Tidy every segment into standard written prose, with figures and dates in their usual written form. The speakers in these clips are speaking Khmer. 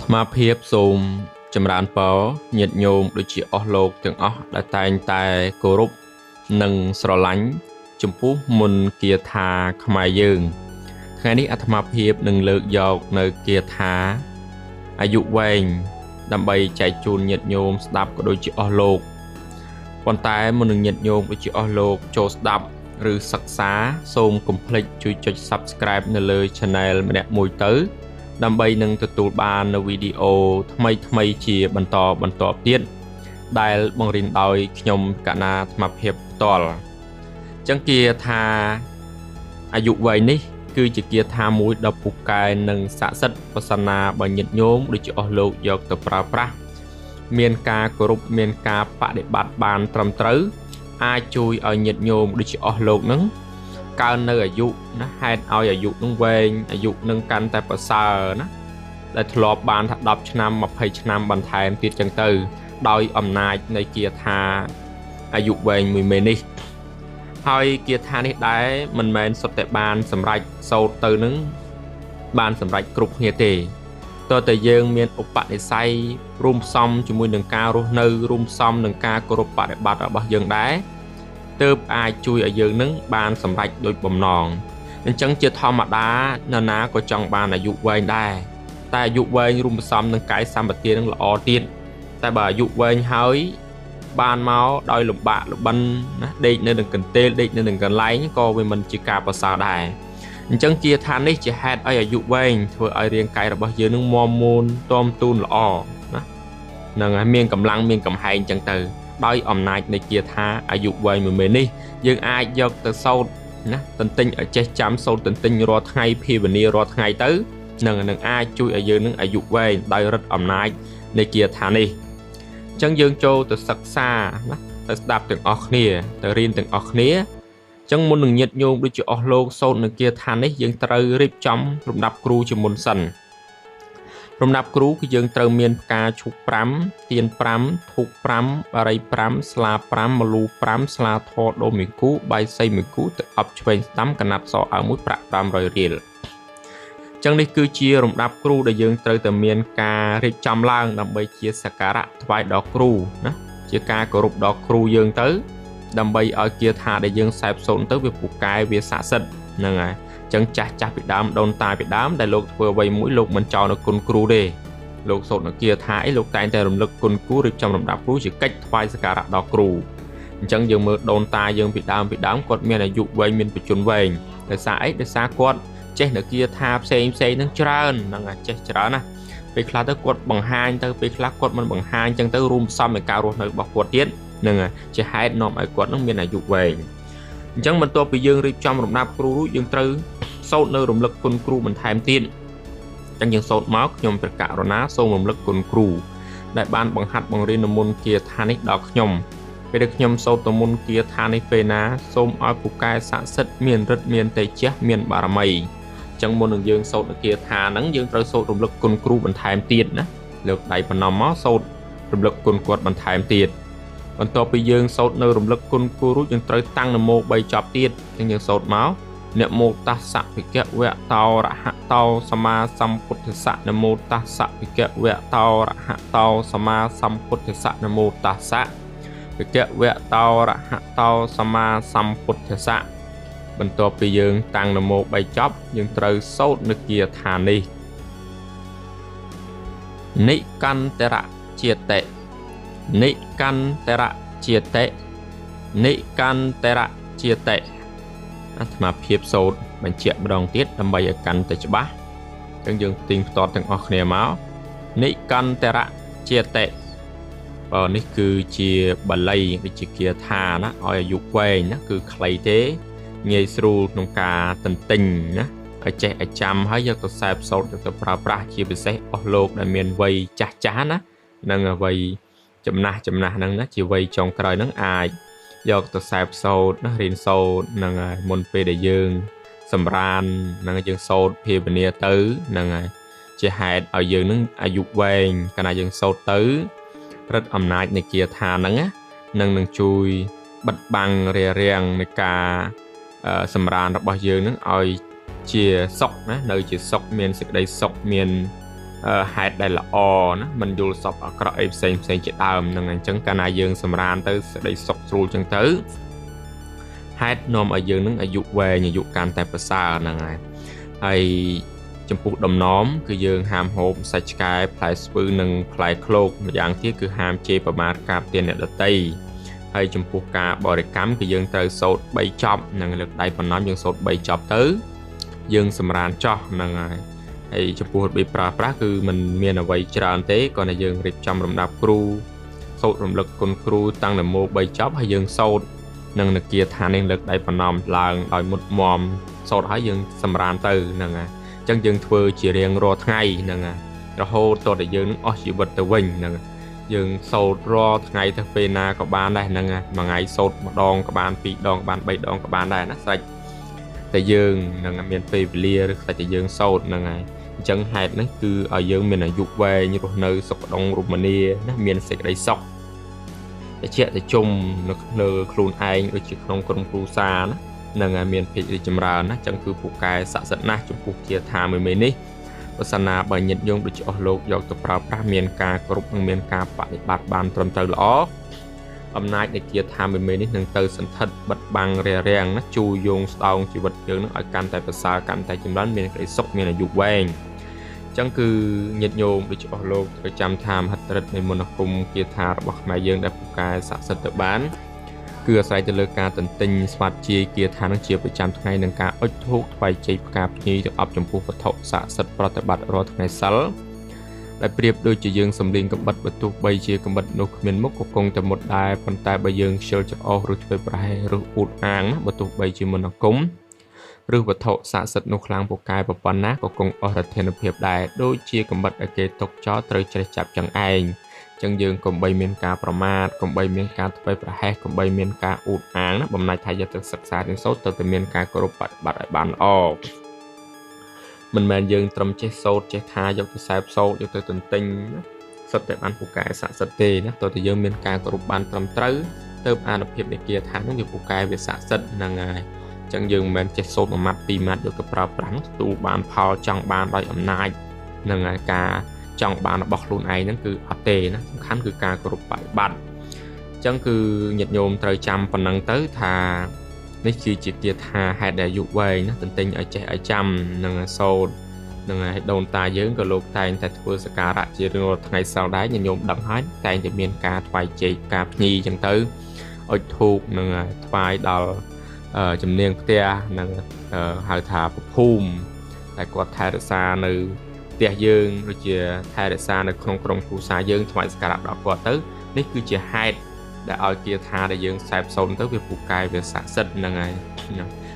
អាត្មាភាពសូមចម្រើនពរញាតិញោមដូចជាអស់លោកទាំងអស់ដែលតែងតែគោរពនិងស្រឡាញ់ចំពោះមន្តគាថាខ្មែរយើងថ្ងៃនេះអាត្មាភាពនឹងលើកយកនៅគាថាអាយុវែងដើម្បីចែកជូនញាតិញោមស្ដាប់ក៏ដូចជាអស់លោកប៉ុន្តែមុននឹងញាតិញោមដូចជាអស់លោកចូលស្ដាប់ឬសិក្សាសូមកុំភ្លេចជួយចុច Subscribe នៅលើ Channel ម្នាក់មួយទៅដើម្បីនឹងទទួលបាននៅវីដេអូថ្មីៗជាបន្តបន្ទាប់ទៀតដែលបង្រៀនដោយខ្ញុំកណាអាត្មាភាពផ្ទាល់អញ្ចឹងគាថាអាយុវែងនេះគឺជាគាថាមួយដ៏ពូកែនិងស័ក្តិសិទ្ធិប្រសិនណាបើញាតិញោមដូចជាអស់លោកយកទៅប្រើប្រាស់មានការគោរពមានការបដិបត្តិបានត្រឹមត្រូវអាចជួយឲ្យញាតិញោមដូចជាអស់លោកនឹងកើននៅអាយុណាហេតុឲ្យអាយុនឹងវែងអាយុនឹងកាន់តែប្រសើរណាដែលធ្លាប់បានថា10ឆ្នាំ20ឆ្នាំបន្ថែមទៀតចឹងទៅដោយអំណាចនៃគាថាអាយុវែងមួយមេនេះហើយគាថានេះដែរមិនមែនសុទ្ធតែបានសម្រេចសូត្រទៅនឹងបានសម្រេចគ្រប់គ្នាទេតើតែយើងមានឧបនិស្ស័យរួមផ្សំជាមួយនឹងការរស់នៅរួមផ្សំនឹងការគោរពបដិបត្តិរបស់យើងដែរទើបអាចជួយឲ្យយើងនឹងបានសម្រេចដូចបំណងអញ្ចឹងជាធម្មតានរណាក៏ចង់បានអាយុវែងដែរតែអាយុវែងរួមផ្សំនឹងកាយសម្បទានឹងល្អទៀតតែបើអាយុវែងហើយបានមកដោយលំបាកលំបិនណាដេកនៅនឹងកន្ទេលដេកនៅនឹងកន្លែងក៏វាមិនជាការប្រសើរដែរអញ្ចឹងគាថានេះជាហេតុឲ្យអាយុវែងធ្វើឲ្យរាងកាយរបស់យើងនឹងមាំមួនតមទូនល្អណានឹងឲ្យមានកម្លាំងមានកំហែងអញ្ចឹងទៅដោយអំណាចនៃគាថាអាយុវែងមួយមេនេះយើងអាចយកទៅសូត្រណាទន្ទិញឲ្យចេះចាំសូត្រទន្ទិញរាល់ថ្ងៃភាវនារាល់ថ្ងៃទៅនឹងអាចជួយឲ្យយើងនឹងអាយុវែងដោយឫទ្ធិអំណាចនៃគាថានេះអញ្ចឹងយើងចូលទៅសិក្សាណាទៅស្ដាប់ទាំងអស់គ្នាទៅរៀនទាំងអស់គ្នាអញ្ចឹងមុននឹងញាតិញោមដូចជាអស់លោកសូត្រនៅគាថានេះយើងត្រូវរៀបចំរំដាប់គ្រូជាមុនសិនរំដាប់គ្រូគឺយើងត្រូវមានផ្កាឈូក5ទៀន5ធូប5បារី5ស្លា5មលូ5ស្លាធរដូមួយគូបាយសីមួយគូទឹកអប់ឆ្វេងស្ដាំកណាត់សអៅមួយប្រាក់500រៀលអញ្ចឹងនេះគឺជារំដាប់គ្រូដែលយើងត្រូវតែមានការរៀបចំឡើងដើម្បីជាសក្ការៈថ្វាយដល់គ្រូណាជាការគោរពដល់គ្រូយើងទៅដើម្បីឲ្យគាថាដែលយើងសែបសូត្រទៅវាពូកែវាស័ក្តិសិទ្ធិហ្នឹងហើយចឹងចាស់ចាស់ពីដើមដូនតាពីដើមដែលលោកធ្វើអ្វីមួយលោកមិនចោលនៅគុណគ្រូទេលោកសូត្រនៅគាថាអីលោកតែងតែរំលឹកគុណគ្រូរៀបចំរំដាប់គ្រូជាកិច្ចថ្វាយសក្ការៈដល់គ្រូអញ្ចឹងយើងមើលដូនតាយើងពីដើមគាត់មានអាយុវែងមានបច្ចុប្បន្នវែងដោយសារអីដោយសារគាត់ចេះនៅគាថាផ្សេងផ្សេងនឹងច្រើនហ្នឹងចេះច្រើនណាពេលខ្លះទៅគាត់បង្ហាញទៅពេលខ្លះគាត់មិនបង្ហាញចឹងទៅរួមផ្សំនឹងការរស់នៅរបស់គាត់ទៀតហ្នឹងជាហេតុនាំឲ្យគាត់នឹងមានអាយុវែងអញ្ចឹងបន្ទាប់ពីយើងរៀបចំរំដាប់គ្រូរួចយើងត្រូវសូត្រនៅរំលឹកគុណគ្រូបន្ថែមទៀតអញ្ចឹងយើងសូត្រមកខ្ញុំព្រះករុណាសូមរំលឹកគុណគ្រូដែលបានបង្ហាត់បង្រៀនមន្តគាថានេះដល់ខ្ញុំពេលដែលខ្ញុំសូត្រមន្តគាថានេះពេលណាសូមឲ្យពូកែស័ក្តិសិទ្ធិមានឫទ្ធិមានតេជៈមានបារមីអញ្ចឹងមុននឹងយើងសូត្រគាថាហ្នឹងយើងត្រូវសូត្ររំលឹកគុណគ្រូបន្ថែមទៀតណាលើកដៃប្រណម្យមកសូត្ររំលឹកគុណគាត់បន្ថែមទៀតបន្ទាប់ពីយើងសូត្រនៅរំលឹកគុណគ្រូរួចយើងត្រូវតាំងនមោ3ចប់ទៀតអញ្ចឹងយើងសូត្រមកនមោតស្សៈភិក្ខវៈតោរហតោសម្មាសម្ពុទ្ធស្សៈនមោតស្សៈភិក្ខវៈតោរហតោសម្មាសម្ពុទ្ធស្សៈនមោតស្សៈភិក្ខវៈតោរហតោសម្មាសម្ពុទ្ធស្សៈបន្ទាប់ពីយើងតាំងនមោ3ចប់យើងត្រូវសូត្រនៅគាថានេះនិកន្តរជាតិនិកន្តរជាតិនិកន្តរជាតិអាត្មាភាពសូត្របញ្ជាក់ម្ដងទៀតដើម្បីឲ្យកាន់តែច្បាស់អញ្ចឹងយើងផ្ទៀងផ្ទាត់ទាំងអស់គ្នាមកនិកន្តរជាតិបើនេះគឺជាបាលីដូចជាគាថាណាឲ្យអាយុវែងណាគឺខ្លីទេងាយស្រួលក្នុងការទន្ទិញណាឲ្យចេះឲ្យចាំហើយយកទៅសែបសូត្រយកទៅប្រើប្រាស់ជាពិសេសអស់លោកដែលមានវ័យចាស់ចាស់ណានិងវ័យចំណាស់ហ្នឹងណាជាវ័យចុងក្រោយហ្នឹងអាចយកទៅសែបសូត្រណារៀនសូត្រហ្នឹងហើយមុនពេលដែលយើងសម្រានហ្នឹងយើងសូត្រភាវនាទៅហ្នឹងហើយជាហេតុឲ្យយើងហ្នឹងអាយុវែងកាលណាយើងសូត្រទៅឫទ្ធិអំណាចនៃគាថាហ្នឹងណានឹងជួយបិទបាំងរារាំងនៃការសម្រានរបស់យើងហ្នឹងឲ្យជាសុខណានៅជាសុខមានសេចក្តីសុខមាន ហេតុដែលល្អណាមិនយល់សពអាក្រក់អីផ្សេងផ្សេងជាដើមហ្នឹងអញ្ចឹងកាលណាយើងសម្រានទៅសេចក្តីសុខស្រួលអញ្ចឹងទៅហេតុនាំឲ្យយើងនឹងអាយុវែងអាយុកាន់តែប្រសើរហ្នឹងហើយហើយចំពោះដំណំគឺយើងហាមហូបសាច់ឆ្កែផ្លែស្ពឺនិងផ្លែឃ្លោកម្យ៉ាងទៀតគឺហាមជេរប្រមាថការផ្ទៀនអ្នកដទៃហើយចំពោះការបរិកម្មគឺយើងត្រូវសូត្រ3ចប់និងលើកដៃបណ្ណំយើងសូត្រ3ចប់ទៅយើងសម្រានចោះហ្នឹងហើយហើយចំពោះរបៀបប្រើប្រាស់គឺมันមានអ្វីច្រើនទេគ្រាន់តែយើងរៀបចំរំដាប់គ្រូសូត្ររំលឹកគុណគ្រូតាំងនមោ3ចប់ហើយយើងសូត្រនឹងនគាថានេះលើកដៃបណ្ណំឡើងដោយមុតមមសូត្រហើយយើងសម្រានទៅហ្នឹងហើយអញ្ចឹងយើងធ្វើជារៀងរាល់ថ្ងៃហ្នឹងហើយរហូតតតែយើងនឹងអស់ជីវិតទៅវិញហ្នឹងយើងសូត្ររាល់ថ្ងៃទៅពេលណាក៏បានដែរហ្នឹងហើយមួយថ្ងៃសូត្រម្ដងក៏បានពីរដងក៏បាន3ដងក៏បានដែរណាស្រេចតែយើងនឹងមានពេលវេលាឬស្រេចតែយើងសូត្រហ្នឹងហើយអញ្ចឹងហេតុនេះគឺឲ្យយើងមានអាយុវែងរស់នៅសុខដុមរមនាណាមានសេចក្តីសុខតិចតិជុំនៅលើខ្លួនឯងដូចជាក្នុងក្រុមគ្រួសារណានឹងមានភាពរីកចម្រើនណាអញ្ចឹងគឺពូកែស័ក្តិសិទ្ធិណាស់ចំពោះគាថាមួយមេនេះបើសិនណាបើញាតិញោមដូចជាអស់លោកយកទៅប្រើប្រាស់មានការគោរពនិងមានការបដិបត្តិបានត្រឹមត្រូវល្អអំណាចនៃគាថាមួយមេនេះនឹងទៅសន្ធិដ្ឋបិទបាំងរារាំងណាជួយយោងស្ដោងជីវិតយើងនឹងឲ្យកាន់តែប្រសើរកាន់តែចម្រើនមានក្តីសុខមានអាយុវែងអញ្ចឹងគឺញាតិញោមដូចជាអស់លោកត្រូវចាំថាមហិទ្ធិឫទ្ធិនៃមន្តអាគមគាថារបស់ខ្មែរយើងដែលពូកែស័ក្តិសិទ្ធិទៅបានគឺអាស្រ័យទៅលើការទន្ទិញស្វាត់ជាយគាថានឹងជាប្រចាំថ្ងៃនិងការអុជធូបថ្វាយជ័យផ្កាភ្ញីទៅអបចំពោះវត្ថុស័ក្តិសិទ្ធិប្រតិបត្តិរាល់ថ្ងៃសិលដែលប្រៀបដូចជាយើងសំលៀងកំបិតបើទោះបីជាកំបិតនោះគ្មានមុខក៏គង់តែមុតដែរប៉ុន្តែបើយើងខ្ជិលច្អោសឬធ្វើប្រហែសឬអួតអាងណាបើទោះបីជាមន្តអាគមឬវត្ថុស័ក្តិសិទ្ធិនោះខ្លាំងពូកែប៉ុណ្ណាក៏គង់អស់ឫទ្ធានុភាពដែរដូចជាកំបិតដែលគេទុកចោលត្រូវច្រេះចាប់ចឹងឯងចឹងយើងកុំបីមានការប្រមាថកុំបីមានការធ្វើប្រហែសកុំបីមានការអួតអាងណាបំណាច់ថាយកទៅសិក្សារៀនសូត្រទៅតែមានការគោរពបដិបត្តិឲ្យបានល្អមិនមែនយើងត្រឹមចេះសូត្រចេះថាយកទៅសែបសូត្រយកទៅទន្ទិញសុទ្ធតែបានពូកែស័ក្តិសិទ្ធិទេណាតើតែយើងមានការគោរពបានត្រឹមត្រូវទៅអានុភាពនៃគាថានោះវាពូកែវាស័ក្តិសិទ្ធិហ្នឹងហើយចឹងយើងមិនមែនចេះសូត្រមួយម៉ាត់ពីរម៉ាត់យកទៅប្រើប្រាស់ទទួលបានផលចង់បានដោយអំណាចនឹងហើយការចង់បានរបស់ខ្លួនឯងហ្នឹងគឺអត់ទេណាសំខាន់គឺការគោរពបដិបត្តិអញ្ចឹងគឺញាតិញោមត្រូវចាំប៉ុណ្ណឹងទៅថានេះគឺជាគាថាហេតុដែលអាយុវែងណាទន្ទិញឲ្យចេះឲ្យចាំនឹងសូត្រនឹងឲ្យដូនតាយើងក៏លោកតែងតែធ្វើសក្ការៈជារៀងរាល់ថ្ងៃសៅរ៍ដែរញាតិញោមដឹងហើយតែងតែមានការថ្វាយជ័យការភ្ញីអញ្ចឹងទៅអុជធូបនឹងថ្វាយដល់ជំនាញផ្ទះនិងហៅថាពភូមិតែគាត់ថែរក្សានៅផ្ទះយើងដូចជាថែរក្សានៅក្នុងក្រុមគ្រួសារយើងថ្វាយសក្ការៈដល់គាត់ទៅនេះគឺជាហេតុដែលឲ្យគាថាដែលយើងសែបសូន្យទៅវាពូកែវាស័ក្តិសិទ្ធិហ្នឹងហើយ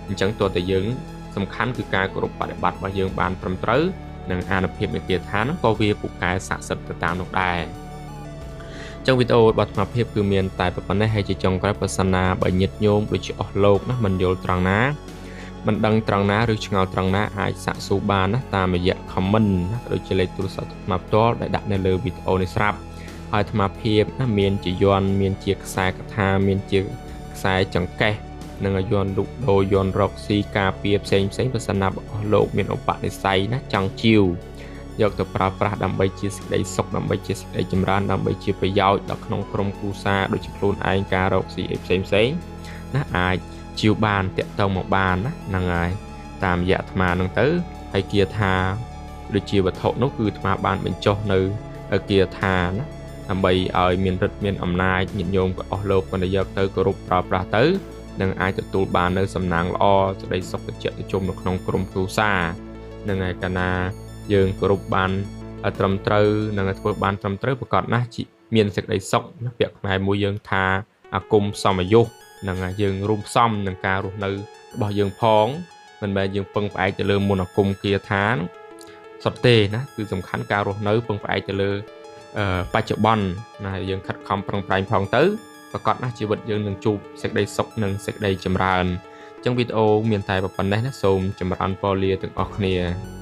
អញ្ចឹងទោះតែយើងសំខាន់គឺការគោរពបដិបត្តិរបស់យើងបានត្រឹមត្រូវនិងអានុភាពនៃគាថាហ្នឹងក៏វាពូកែស័ក្តិសិទ្ធិទៅតាមនោះដែរចឹងវីដេអូរបស់អាត្មាភាពគឺមានតែប៉ុណ្ណេះហើយជាចុងក្រោយបើសិនណាបើញាតិញោមដូចជាអស់លោកណាមិនយល់ត្រង់ណាមិនដឹងត្រង់ណាឬឆ្ងល់ត្រង់ណាអាចសាកសួរបានណាតាមរយៈ comment ណាដូចជាលេខទូរស័ព្ទអាត្មាផ្ទាល់ដែលដាក់នៅលើវីដេអូនេះស្រាប់ហើយអាត្មាភាពណាមានជាយន្តមានជាខ្សែកថាមានជាខ្សែចង្កេះនិងយន្តលុកដូរយន្តរកស៊ីការពារផ្សេងផ្សេងបើសិនណាអស់លោកមានឧបនិស្ស័យណាចង់ជីវយកទៅប្រើប្រាស់ដើម្បីជាសេចក្តីសុខដើម្បីជាសេចក្តីចម្រើនដើម្បីជាប្រយោជន៍ដល់ក្នុងក្រុមគ្រួសារដូចជាខ្លួនឯងការរកស៊ីអីផ្សេងផ្សេងណាអាចជីវបានតាក់ទងមកបានណាហ្នឹងហើយតាមរយៈអាត្មាហ្នឹងទៅហើយគាថាដូចជាវត្ថុនោះគឺអាត្មាបានបញ្ចុះនៅគាថាណាដើម្បីឲ្យមានឫទ្ធិមានអំណាចញាតិញោមក៏អស់លោកក៏យកទៅគោរពប្រើប្រាស់ទៅនឹងអាចទទួលបាននៅសំណាងល្អសេចក្តីសុខត្រជាក់ត្រជុំនៅក្នុងក្រុមគ្រួសារហ្នឹងហើយកាលណាយើងគោរពបានត្រឹមត្រូវនិងធ្វើបានត្រឹមត្រូវប្រកបណាស់មានសេចក្តីសុខណាពាក្យខ្មែរមួយយើងថាអាគមសមយុទ្ធនឹងយើងរួមផ្សំនឹងការរស់នៅរបស់យើងផងមិនមែនយើងពឹងផ្អែកទៅលើមន្តអាគមគាថាសុទ្ធទេណាគឺសំខាន់ការរស់នៅពឹងផ្អែកទៅលើបច្ចុប្បន្នណាយើងខិតខំប្រឹងប្រែងផងទៅប្រកបណាស់ជីវិតយើងនឹងជួបសេចក្តីសុខនិងសេចក្តីចម្រើនអញ្ចឹងវីដេអូមានតែប៉ុណ្ណេះណាសូមចម្រើនពរលាទាំងអស់គ្នា។